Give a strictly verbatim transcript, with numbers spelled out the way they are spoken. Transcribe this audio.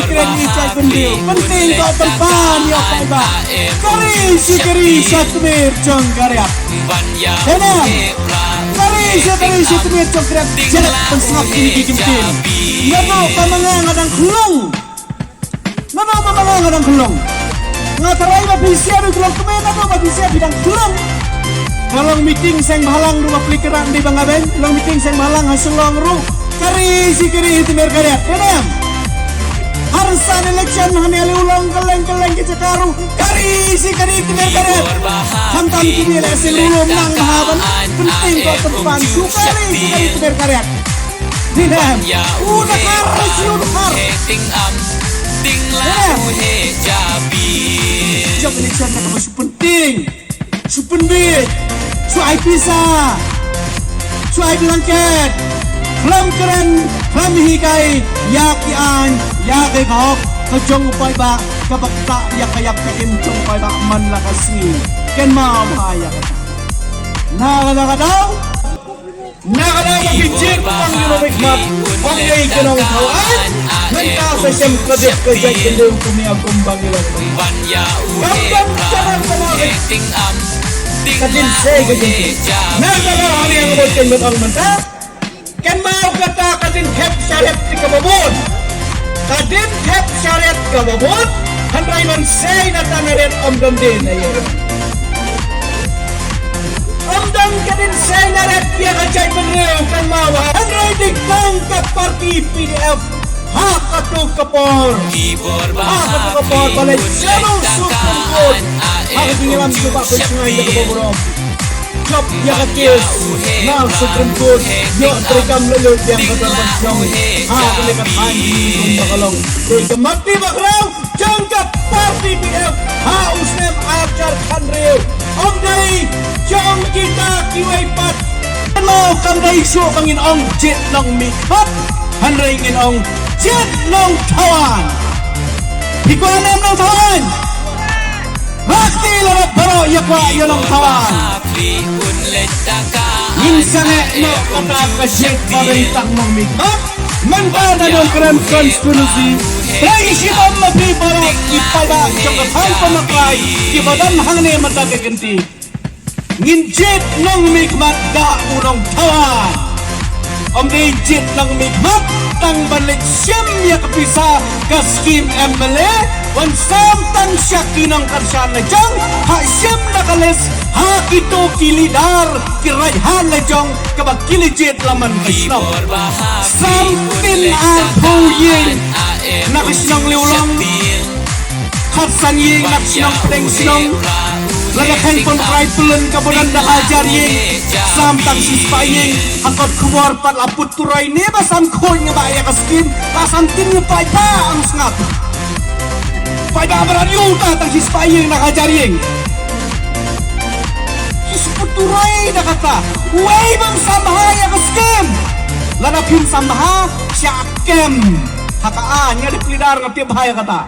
Kren i jait bynriew, pynting ko pynpan ïa u paidbah. Kari shi kari sha tmier jong ka riat. Te ne em? Kari shi kari sha tmier jong ka riat. Jeret pynsngap kine ki kyntien. Naduh ba ma nga nga dang khlung. Naduh ba ma nga nga dang khlung. Nga tharai ba phi sngewthuh khlung kmen naduh ba phi sngewthuh phi dang khlung. Ka long meeting seng bhalang ruh ba pli krat dei ba nga beiñ. Long meeting seng bhalang ha Shillong ruh. Kari shi kari tmier ka riat. Te ne em? Harsa election hane liu long kylleng kylleng ki jaka ruh. Kari shi kari tmier ka riat. Khamtam kine leh seng ruh nang bha ban pynting ko pynpan shu kari shi kari tmier ka riat. Ni ne em? U na kar shi u na kar. Ni ne em? Jop election na ka ba shu pynting. Shu pynbeit, shu ai pisa, shu ai blanket, khlem kren, khlem hikai ïa ki aiñ, ïa ka hok ka jong u paidbah, kaba ktah ïa ka ïap ka im jong u paidbah man la ka sngi. Kynmaw bha ïa kata. Na kata ka daw, na kata ka pynjur pang ïa u Mihkhmat, ong ei ka nongthaw aiñ, mynta sa shem ka dep ka jait ka dep kumne kum bang ïa u. Kam kam ka nang ka nang. Ka dien sei ka jait. Na ka nang ani ang bot ken bot ong mynta. Kynmaw kata ka dien thep sharet ti ka babun. Ka dien thep sharet ka babun. Hynrei ban sei na ta na ret ym don dien na ïa. Ym don ka dien sei na ret ïa ka jaitbynriew kynmaw ha. Hynrei dei tang ka party P D F ha kato ka por. Ha kato ka por ba leit sha u Supreme Court ha ka jingïalam shu ba pynshngaiñ da kaba burom. Jop ïa ka case na u Supreme Court, ïoh treikam leh lut ïa ka dorbar shnong ha ka leh ka thaiñ kumba ka long. Dei ka mati ba khraw jong ka party P D F ha u snem ar hajar khathynriew. Ym dei jong kita kiwei pat. Mo kam dei shuh ba ngin ong jied nongmihkhmat, hynrei ngin ong jied nongthaw aiñ. Phi kwah ne em nongthaw aiñ? Ba kti la dep baroh ïa kwah ïa nongthaw aiñ. Ngin sa leh noh kata ka jied ba dei tang nongmihkhmat. Mynta na Nongkrem constituency, phi shitom ma phi baroh ki paidbah jong ka thaiñ Pamawkrai kiba don hangne mynta ka kynti. Ngin jied nongmihkhmat da u nongthaw aiñ. Ym dei jied nongmihkhmat tang ban leit shim ïa ka pisa ka skim M L A, wan sam tang sha ki nongkyrshan la jong, ha shim na ka list ha kito ki leader ki raid han la jong kaba ki la jied la man ka shnong. Sam tin arphew ïing na ka shnong Liulong. Khatsan ïing na ka shnong Pdeng Shnong. Lada kheiñ pynkhraw pylun kaba don da hajar ïing. Sam tang shispah ïing. Ha kot khubor pat la put turoi ne ba sam khuid nga ba ïa ka skim. Ba sam tin nga paidbah ym sngap. Paidbah ba la ïoh ta tang shispah ïing na hajar ïing. Ki shu put turoi da kata. Wei bym sam bha ïa ka skim. Lada phim sam bha sha kem. Ha ka aiñ nga dei leader nga tip bha ïa kata.